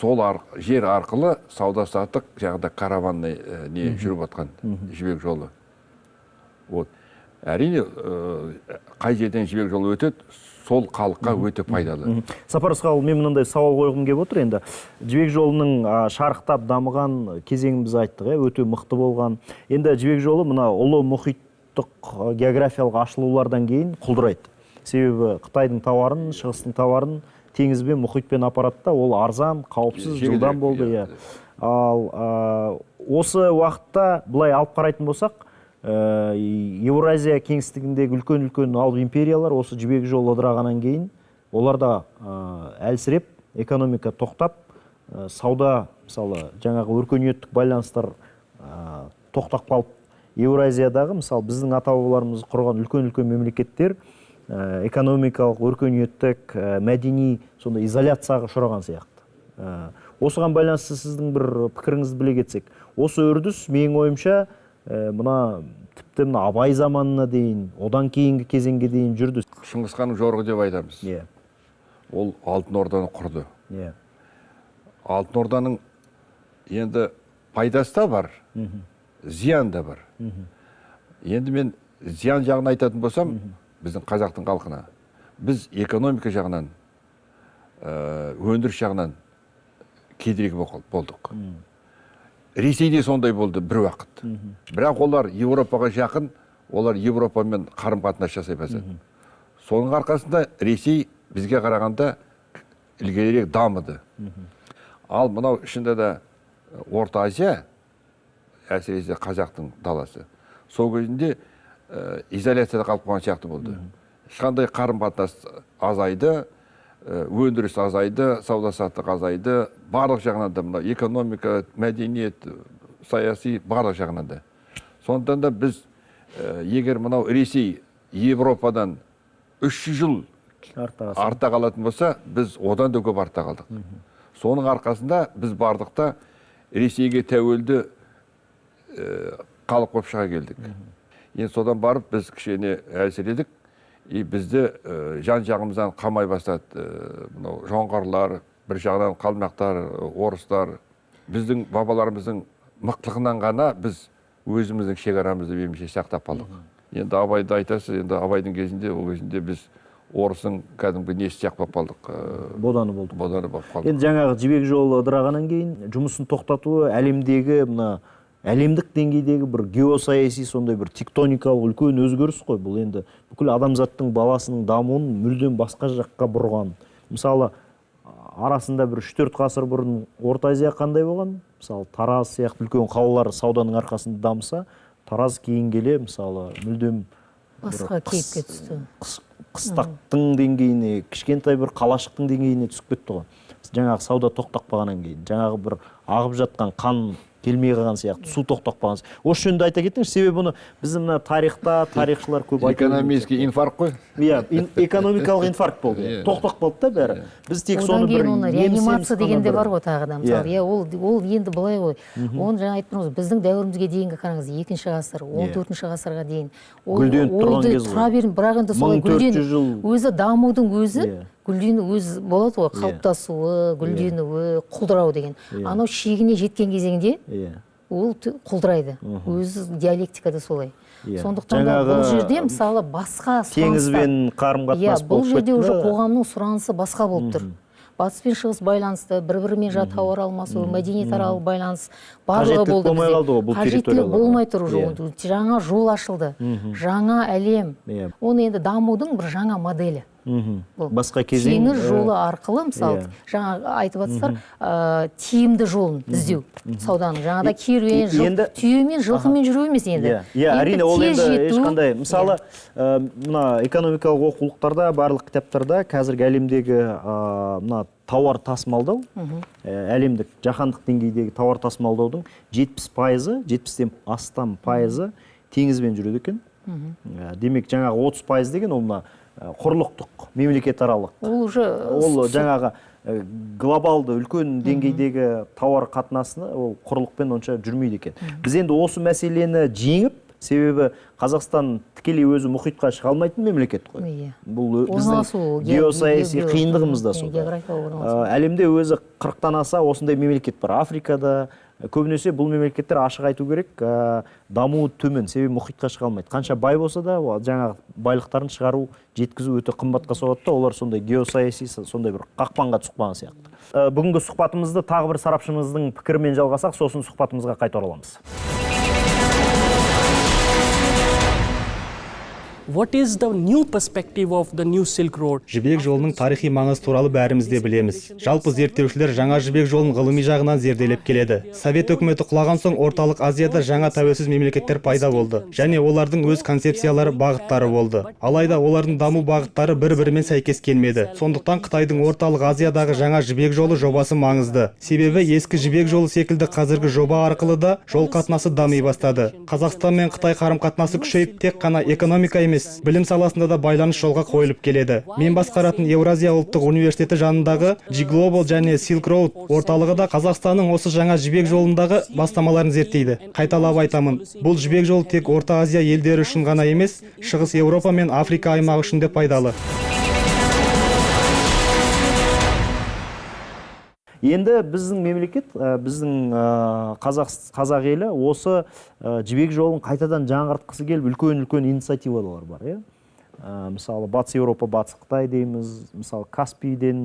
сол жер арқылы сауда саттық жаңағыда караванный не жүріп жатқан Жібек жолы. Вот. Әрине, қай жерден Жібек жолы өтеді, сол халыққа өте пайдалы. Сапар Ысқақұлы, мен мынандай сауал қойғым келіп отыр енді. Жібек жолының шарықтап дамыған кезеңін біз айттық, өте мықты болған. Енді Жібек жолы мына ұлы мұхиттық географиялық ашылулардан кейін құлдырайды. Себебі Қытайдың тауарын, Шығыстың тауарын теңізбен, мұхитпен апарады да, ол арзан, қауіпсіз, жылдам болды. Ал осы уақытта былай алып қарайтын болсақ, Еуразия кеңістігіндегі үлкен-үлкен алып империялар осы Жібек жолы ыдырағаннан кейін олар да әлсіреп, экономика тоқтап, сауда, мысалы, жаңағы өркениеттік байланыстар тоқтап қалып, Еуразиядағы, мысалы, біздің ата-бабаларымыз құрған үлкен-үлкен мемлекеттер экономикалық, өркениеттік, мәдени сондай изоляцияға ұшыраған сияқты. Осыған байланысты сіздің бір пікіріңізді біле кетсек. Осы үрдіс, менің ойымша, мына тіпті мына Абай заманына дейін, одан кейінгі кезеңге дейін жүрді. Шыңғыс ханның жорығы деп айтамыз. Ол Алтын Орданы құрды. Алтын Орданың енді пайдасы да бар, зияны да бар. Енді мен зиян жағын айтатын болсам, біздің қазақтың халқына, біз экономика жағынан, өндіріс жағынан кедергі болдық. Ресейде сондай болды бір уақыт. Бірақ олар Еуропаға жақын, олар Еуропамен қарым-қатынас жасай бастады. Соның арқасында Ресей бізге қарағанда ілгерірек дамыды. Ал мынау ішінде де Орта Азия, әсіресе қазақтың даласы, сол кезінде изоляцияда қалып қойған сияқты болды. Ешқандай қарым-қатынас азайды, өндіріс азайды, сауда-саттық азайды, барлық жағынан да, мынау экономика, мәдениет, саяси барлық жағынан да. Сондықтан да біз, егер мынау Ресей Европадан 300 жыл артта қалатын болса, біз одан да көп артта қалдық. Соның арқасында біз бардық та Ресейге тәуелді халық болып шыға келдік. Енді содан барып біз кішкене әлсіредік, и бізді жан жағымыздан қамай бастады, мынау жоңғарлар, Бір жағынан қалмақтар, орыстар, біздің бабаларымыздың мықтылығынан ғана біз өзіміздің шекарамызды бейімше сақтап қалдық. Енді Абайды айтасыз, енді Абайдың кезінде, ол кезінде біз орыстың кәдімгі несі сияқты болып қалдық. Боданы болдық. Боданы болып қалдық. Енді жаңағы Жібек жолы ыдырағаннан кейін жұмысын тоқтатуы әлемдегі мына әлемдік деңгейдегі бір геосаяси сондай бір тектоникалық үлкен өзгеріс қой. Бұл енді бүкіл адамзаттың баласының дамуын мүлдем басқа жаққа бұрған. Мысалы, арасында бір 3-4 ғасыр бұрын Орта Азия қандай болған? Мысалы, Тараз сияқты үлкен қалалар сауданың арқасында дамыса, Тараз кейін келе, мысалы, мүлдем басқа кейіпке түсті. Қыстақтың деңгейіне, кішкентай бір қалашықтың деңгейіне түсіп кетті ғой. Жаңағы сауда тоқтап қалғаннан кейін, жаңағы бір ағып жатқан қан келмей қалған сияқты, су тоқтап қалған сияқты. Осы жөнінде айта кетіңізші, себебі бұны біздің мына тарихта тарихшылар көп айтып Экономический инфаркт қой. Иә, экономикалық инфаркт болды. Тоқтап қалды да бәрі. Біз тек одан соны бір кейін оны реанимация деген де бар ғой тағы да. Мысалы, Иә. иә, ол енді былай ғой. Оны жаңа айтып тұрмыз, біздің дәуірімізге дейінгі қараңыз, 2-ші ғасыр, 14-ші ғасырға дейін. Ол Гүлденіп тұрған кез ғой. Тұра берін, бірақ енді солай 1400 жыл. Өзі дамудың өзі, Иә. гүлдену өзі болады ғой, қалыптасуы, гүлденуі, құлдырау деген. Анау шегіне жеткен кезеңде ол құлдырайды. Өзі диалектикада солай. Сондықтан да бұл жерде мысалы басқа сұраныстар. Теңізбен қарым-қатынас Иә, бұл болып жерде кетті уже да. қоғамның сұранысы басқа болып тұр. Батыс пен шығыс байланысты, бір-бірімен тауар алмасу, мәдениетаралық байланыс барлығы Қажеттілік болды болмай бізде. қалды ғой бұл Қажеттілік территорияларға. болмай тұр уже. Жаңа жол ашылды, жаңа әлем. Оны енді дамудың бір жаңа моделі. Бұл Басқа кезең, теңіз жолы арқылы, мысалы, жаңа айтып жатсыздар, тиімді жолын іздеу сауданың. Жаңағыда керуен, түйемен, жылқымен жүру емес енді. Иә, әрине, ол енді ешқандай. Мысалы, мына экономикалық оқулықтарда, барлық кітаптарда қазіргі әлемдегі мына тауар тасымалдау, әлемдік, жаһандық деңгейдегі тауар тасымалдаудың 70%, 70-тен астам пайызы теңізбен жүреді екен. Демек, жаңағы 30% деген ол мына құрлықтық, мемлекетаралық. Ол уже ол жаңағы глобалды үлкен деңгейдегі тауар қатынасыны ол құрлықпен онша жүрмейді екен. Біз енді осы мәселені жеңіп, себебі Қазақстан тікелей өзі мұхитқа шыға алмайтын мемлекет қой. Иә. Бұл біздің геосаяси қиындығымыз да сонда. Әлемде өзі 40-тан аса осындай мемлекет бар. Африкада көбінесе бұл мемлекеттер, ашық айту керек, дамуы төмен, себебі мұхитқа шыға алмайды. Қанша бай болса да, жаңағы байлықтарын шығару, жеткізу өте қымбатқа соғады да, олар сондай геосаяси сондай бір қақпанға түсіп қалған сияқты. Бүгінгі сұхбатымызды тағы бір сарапшымыздың пікірімен жалғасақ, сосын сұхбатымызға қайта ораламыз. What is the new perspective of the new Silk Road? Жібек жолының тарихи маңызы туралы бәріміз де білеміз. Жалпы зерттеушілер жаңа жібек жолын ғылыми жағынан зерделеп келеді. Совет өкіметі құлаған соң Орталық Азияда жаңа тәуелсіз мемлекеттер пайда болды және олардың өз концепциялары, бағыттары болды. Алайда олардың даму бағыттары бір-бірімен сәйкес келмеді. Сондықтан Қытайдың Орталық Азиядағы жаңа жібек жолы жобасы маңызды. Себебі ескі жібек жолы секілді қазіргі жоба арқылы да жол қатынасы дами бастады. Қазақстан мен Қытай қарым-қатынасы күшейіп, тек қана экономика емес, білім саласында да байланыс жолға қойылып келеді. Мен басқаратын Еуразия ұлттық университеті жанындағы G-Global және Silk Road орталығы да Қазақстанның осы жаңа жібек жолындағы бастамаларын зерттейді. Қайталап айтамын, бұл жібек жолы тек Орта Азия елдері үшін ғана емес, Шығыс Еуропа мен Африка аймағы үшін де пайдалы. Енді біздің мемлекет, біздің қазақ елі осы жібек жолын қайтадан жаңғыртқысы келіп, үлкен-үлкен инициативалар бар, иә? Мысалы, Батыс Еуропа, Батыс Қытай дейміз, мысалы, Каспийден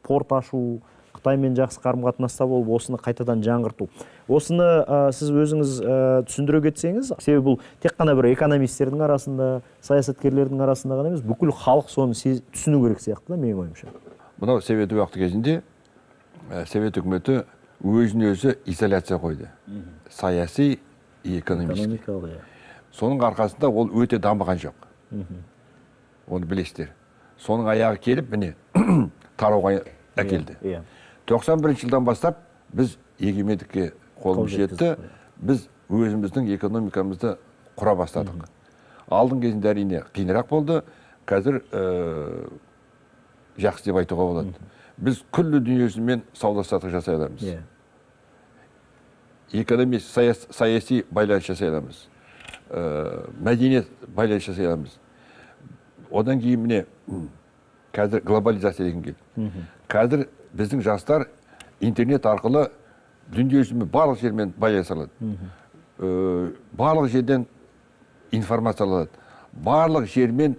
порт ашу, Қытаймен жақсы қарым-қатынаста болып, осыны қайтадан жаңғырту. Осыны сіз өзіңіз түсіндіре кетсеңіз, себебі бұл тек қана бір экономистердің арасында, саясаткерлердің арасында ғана емес, бүкіл халық соны түсіну керек сияқты да, менің ойымша. Мынау Совет уақыты кезінде Совет үкіметі өзін өзі изоляция қойды. Саяси и экономический. Соның арқасында ол өте дамыған жоқ. Оны білесіздер. Соның аяғы келіп, міне, тарауға әкелді. 91 жылдан бастап біз егемендікке қолымыз жетті. Біз өзіміздің экономикамызды құра бастадық. Алдын кезінде әрине қиынырақ болды. Қазір жақсы деп айтуға болады. Біз күллі дүниежүзімен сауда-саттық жасай аламыз. Экономик, саяси байланыс жасай аламыз. Мәдениет байланыс жасай аламыз. Одан кейін міне қазір глобализация деген келді. Қазір Біздің жастар интернет арқылы дүниежүзімен барлық жермен байланыса алады. Барлық жерден информация алады. Барлық жермен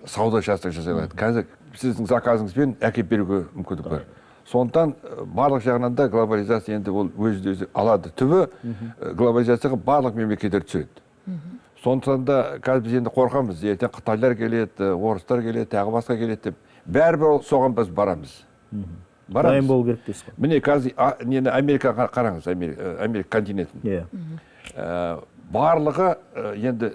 сауда жасай алады. Қазір сіздің заказыңызбен әкеліп беруге мүмкіндік бар. Сондықтан барлық жағынан да глобализация енді ол өзі алады. Түбі глобализацияға барлық мемлекеттер түседі. Сондықтан да қазір біз енді қорқамыз, ертең қытайлар келеді, орыстар келеді, тағы басқа келеді деп. Бәрібір соған біз барамыз. Дайын болу керек дейсіз ғой. Міне қазір нені Америкаға қараңыз, Америка континентін. Барлығы енді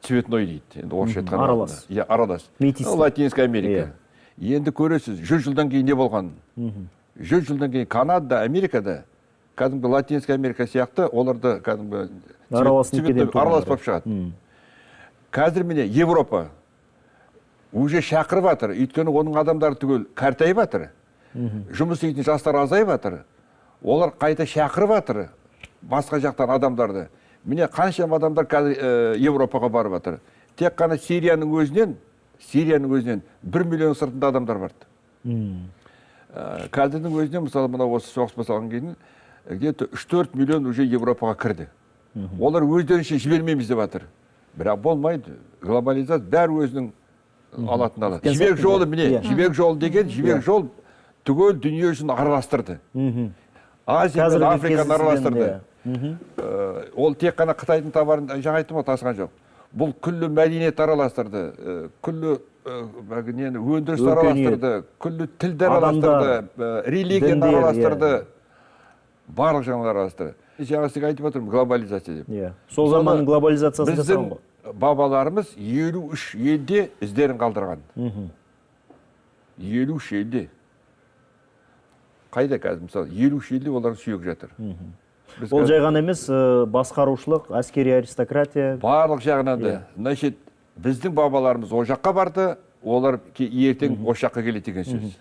цветной дейді. Енді орысша айтқанда. Аралас. Иә, аралас. Латинская Америка. Енді көресіз, 100 жылдан кейін не болғанын. 100 жылдан кейін Канада, Америкада кәдімгі Латинская Америка сияқты оларды кәдімгі аралас болып шығады. Қазір міне Европа уже шақырып жатыр, өйткені оның адамдары түгел қартайып жатыр. Жұмыс істейтін жастар азайып жатыр. Олар қайта шақырып жатыр басқа жақтан адамдарды. Міне қаншама адамдар қазір Европаға барып жатыр. Тек қана Сирияның өзінен 1 миллион сыртында адамдар барды. Қазірдің өзінен, мысалы, мына осы соғыс басталған кейін где-то 3-4 миллион уже Европаға кірді. Олар өздерінше жібермейміз деп жатыр. Бірақ болмайды. Глобализация бәрі өзінің алатын алады. Жібек жолы міне, жібек жолы деген, жібек жол түгел дүние жүзін араластырды. Азия мен Африканы араластырды. Ол тек қана Қытайдың товарын, жаңа айттым ғой, тасыған жоқ. Бұл күллі мәдениет араластырды, күллі өндіріс араластырды, күллі тілді араластырды, религияны араластырды, барлық жағын араластырды. Жаңа сізге айтып отырмын, глобализация деп. Сол заманның глобализациясын жасаған ғой. Біздің бабаларымыз 53 елде іздерін қалдырған. 53 елде. Қайда қазір, мысалы, 53 елде олардың сүйегі жатыр. Ол жай ғана емес, басқарушылық, әскери аристократия. Барлық жағынан да. Значит, біздің бабаларымыз о жаққа барды, олар ертең о жаққа келеді деген сөз.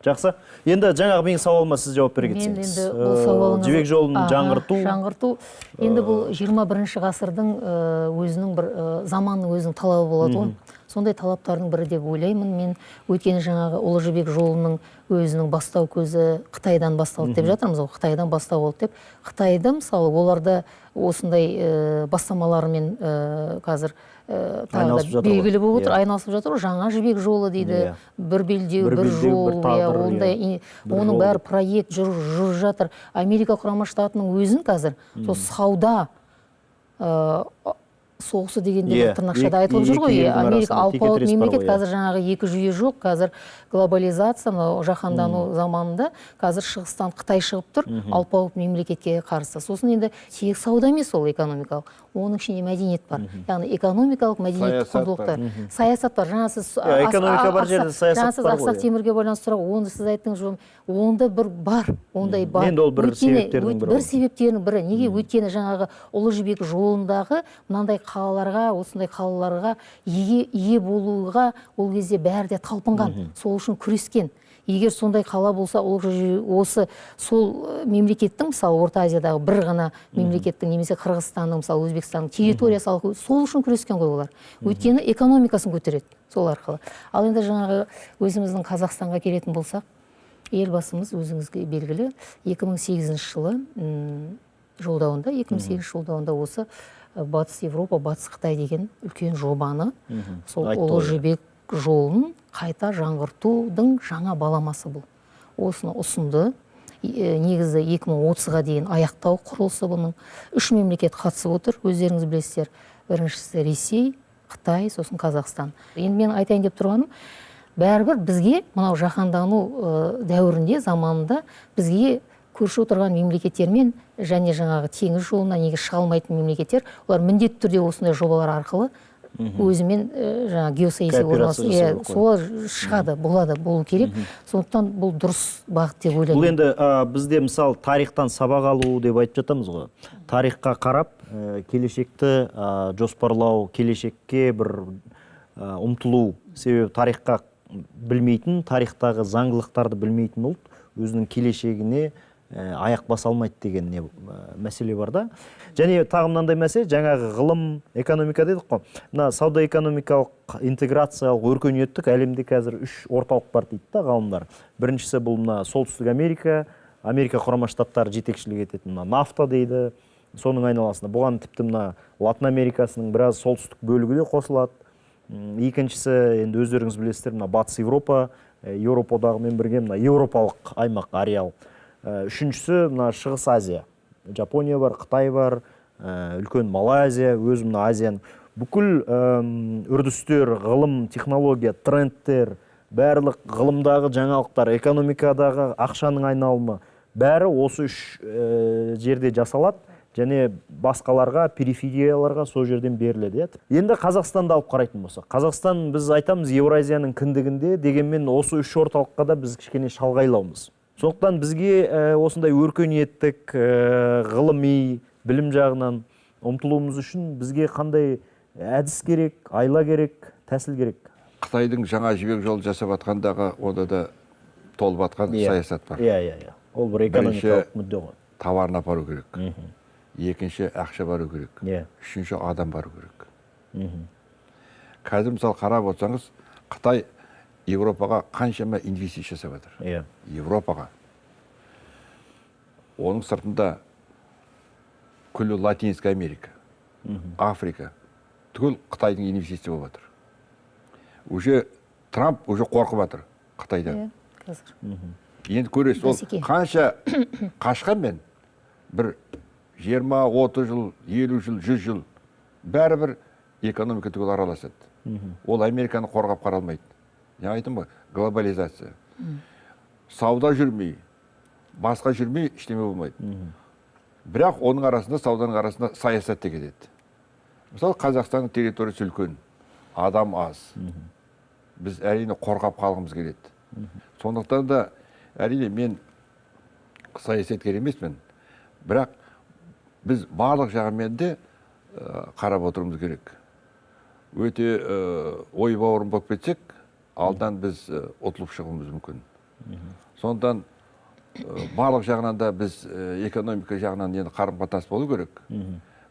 Жақсы. Енді жаңағы менің сауалыма сіз жауап бере кетсеңіз. Жібек жолын жаңғырту. Жаңғырту. Енді бұл 21 ғасырдың өзінің бір заманның өзінің талабы болады ғой. Сондай талаптардың бірі деп ойлаймын мен. Өйткені жаңағы Ұлы Жібек жолының өзінің бастау көзі Қытайдан басталды деп жатырмыз ғой, Қытайдан бастау болды деп. Қытайда мысалы оларда осындай бастамаларымен қазір тағы да белгілі болып отыр, айналысып жатыр. Жаңа жібек жолы дейді, бір белдеу, бір жол, ондай, оның бәрі проект жүріп жатыр. Америка Құрама Штатының өзін қазір сол сауда соғысы дегенде бір тырнақшада айтылып жүр ғой. Америка алпауыт мемлекет, қазір жаңағы екі жүйе жоқ, қазір глобализация, жаһандану заманында қазір шығыстан Қытай шығып тұр, алпауыт мемлекетке қарсы. Сосын енді тек сауда емес ол экономикалық, оның ішінде мәдениет бар. Яғни экономикалық мәдениет құндылықтар, саясат бар. Жаңа сіз экономика бар жерде саясат бар ғой. Ақсақ Темірге байланысты сұрақ, оны сіз айттыңыз, онда бір бар, ондай бар. Енді ол бір себептердің бірі. Бір себептердің бірі. Неге? Өйткені жаңағы Ұлы Жібек жолындағы мынандай қалаларға, осындай қалаларға ие болуға ол кезде бәрі де талпынған, сол үшін күрескен. Егер сондай қала болса, ол осы сол мемлекеттің, мысалы, Орта Азиядағы бір ғана мемлекеттің немесе Қырғызстанның, мысалы, Өзбекстанның территориясы алып, сол үшін күрескен ғой олар. Өйткені экономикасын көтереді сол арқылы. Ал енді жаңағы өзіміздің Қазақстанға келетін болсақ, елбасымыз өзіңізге белгілі 2008 жылы жолдауында, 2008 жолдауында осы Батыс Европа, Батыс Қытай деген үлкен жобаны, сол Ұлы Жібек жолын қайта жаңғыртудың жаңа баламасы бұл. Осыны ұсынды. Негізі 2030-ға дейін аяқтау құрылысы бұның. 3 мемлекет қатысып отыр, өздеріңіз білесіздер. Біріншісі Ресей, Қытай, сосын Қазақстан. Енді мен айтайын деп тұрғаным, бәрібір бізге мынау жаһандану дәуірінде, заманында бізге көрші отырған мемлекеттермен және жаңағы теңіз жолына неге шыға алмайтын мемлекеттер, олар міндетті түрде осындай жобалар арқылы өзімен жаңағы геосаяси орналасу, солар шығады, болады, болу керек. Сондықтан бұл дұрыс бағыт деп ойлаймын. Бұл енді бізде мысалы тарихтан сабақ алу деп айтып жатамыз ғой. Тарихқа қарап келешекті жоспарлау, келешекке бір ұмтылу. Себебі тарихқа білмейтін, тарихтағы заңдылықтарды білмейтін ұлт өзінің келешегіне аяқ баса алмайды деген не мәселе бар да. Және тағы мынандай мәселе, жаңағы ғылым, экономика дедік қой. Мына сауда экономикалық интеграциялық өркениеттік әлемде қазір 3 орталық бар дейді да ғалымдар. Біріншісі бұл мына Солтүстік Америка, Америка Құрама Штаттары жетекшілік ететін мына нафта дейді, соның айналасында. Бұған тіпті мына Латын Америкасының біраз солтүстік бөлігі де қосылады. Екіншісі, енді өздеріңіз білесіздер, мына Батыс Европа, Еуропа одағымен бірге мына еуропалық аймақ, ареал. Үшіншісі мына Шығыс Азия. Жапония бар, Қытай бар, үлкен Малайзия, өз мына Азияның бүкіл үрдістер, ғылым, технология, трендтер, барлық ғылымдағы жаңалықтар, экономикадағы ақшаның айналымы, бәрі осы 3 жерде жасалады және басқаларға, периферияларға сол жерден беріледі. Енді Қазақстанды алып қарайтын болсақ, Қазақстан, біз айтамыз, Еуразияның кіндігінде, дегенмен осы 3 орталыққа да біз кішкене шалғайлаумыз. Сондықтан бізге осындай өркениеттік, ғылыми, білім жағынан ұмтылуымыз үшін бізге қандай әдіс керек, айла керек, тәсіл керек? Қытайдың жаңа жібек жолы жасап жатқандағы онда да толып жатқан саясат бар. Иә. Ол бір экономикалық мүдде ғой. Товарын апару керек. Екінші, ақша бару керек. Үшінші, адам бару керек. Қазір мысалы қарап отырсаңыз, Қытай Европаға қаншама инвестиция жасап жатыр. Европаға. Оның сыртында күллі Латинская Америка, Африка, түгел Қытайдың инвестиция болып жатыр. Уже Трамп уже қорқып жатыр Қытайдан. Енді көресіз, ол қанша қашқанмен бір 20-30 жыл, 50 жыл, 100 жыл бәрібір экономика түгел араласады. Ол Американы қорғап қаралмайды. Не айттым ғой, глобализация. Сауда жүрмей, басқа жүрмей ештеме болмайды. Бірақ оның арасында, сауданың арасында саясат те кетеді. Мысалы, Қазақстанның территориясы үлкен, адам аз. Біз әрине қорғап қалғымыз келеді. Сондықтан да әрине мен саясаткер емеспін, бірақ біз барлық жағымен де қарап отыруымыз керек. Өте ой бауырым болып кетсек, алдан біз ұтылып шығуымыз мүмкін. Сондықтан барлық жағынан да біз экономика жағынан енді қарым-қатынас болу керек.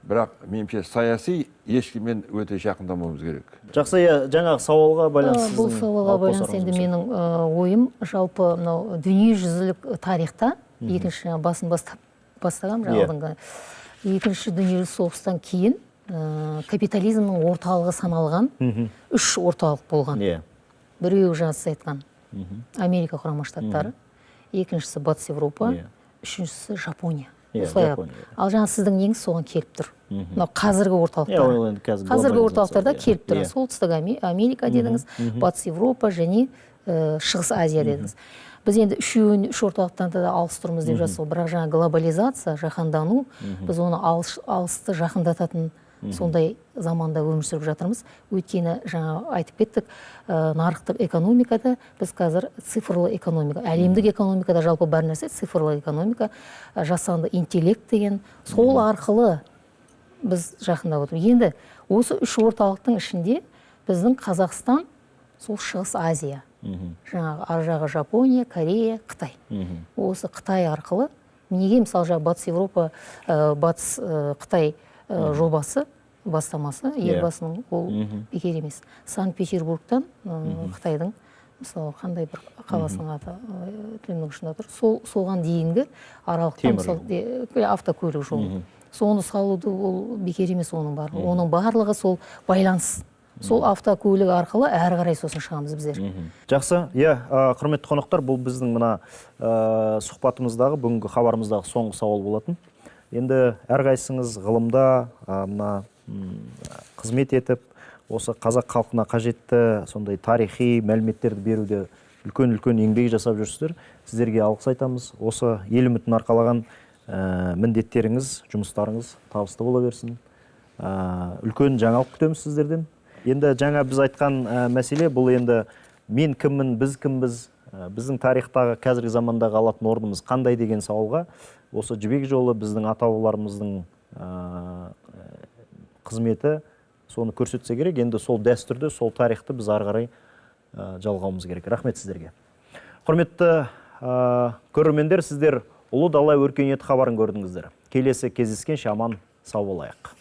Бірақ меніңше саяси ешкіммен өте жақындамауымыз керек. Жақсы, жаңағы сауалға байланысты. Бұл сауалға байланысты енді менің ойым жалпы мынау дүниежүзілік тарихта екінші басын бастағам алдыңғы екінші дүниежүзілік соғыстан кейін капитализмнің орталығы саналған 3 орталық болған. Біреуі жаңа сіз айтқан Америка Құрама Штаттары, екіншісі Батыс Европа, үшіншісі Жапония. Ал жаңа сіздің неңіз соған келіп тұр. Мынау қазіргі орталықтар. Қазіргі орталықтарда келіп тұр. Солтүстік Америка дедіңіз, Батыс Европа және Шығыс Азия дедіңіз. Біз енді үш орталықтан да алыс тұрмыз деп жатсыз ғой. Бірақ жаңа глобализация, жаһандану, біз оны алысты жақындататын сондай заманда өмір сүріп жатырмыз. Өйткені жаңа айтып кеттік, нарықтық экономикада біз қазір цифрлы экономика, әлемдік экономикада жалпы бар нәрсе цифрлы экономика, жасанды интеллект деген, сол арқылы біз жақындап отырмыз. Енді осы 3 орталықтың ішінде біздің Қазақстан сол Шығыс Азия, жаңағы ар жағы Жапония, Корея, Қытай. Осы Қытай арқылы неге мысалы жаңа Батыс Европа, Батыс Қытай жобасы, бастамасы елбасының ол бекер емес. Санкт-Петербургтан Қытайдың мысалы қандай бір қаласының аты тілімнің ұшында тұр. Соған дейінгі аралықта мысалы автокөлік жолы. Соны салуды ол бекер емес оның барлығы. Оның барлығы сол байланыс. Сол автокөлік арқылы әрі қарай сосын шығамыз біздер. Жақсы, иә, құрметті қонақтар, бұл біздің мына сұхбатымыздағы, бүгінгі хабарымыздағы соңғы сауал болатын. Енді әрқайсыңыз ғылымда мына қызмет етіп, осы қазақ халқына қажетті сондай тарихи мәліметтерді беруде үлкен-үлкен еңбек жасап жүрсіздер. Сіздерге алғыс айтамыз. Осы ел үмітін арқалаған міндеттеріңіз, жұмыстарыңыз табысты бола берсін. Үлкен жаңалық күтеміз сіздерден. Енді жаңа біз айтқан мәселе бұл енді мен кіммін, біз кімбіз, біздің тарихтағы қазіргі замандағы алатын орнымыз қандай деген сауалға осы Жібек жолы біздің ата-бабаларымыздың қызметі соны көрсетсе керек. Енді сол дәстүрді, сол тарихты біз ары қарай жалғауымыз керек. Рахмет сіздерге. Құрметті көрермендер, сіздер Ұлы дала өркениеті хабарын көрдіңіздер. Келесі кездескенше аман сау болайық.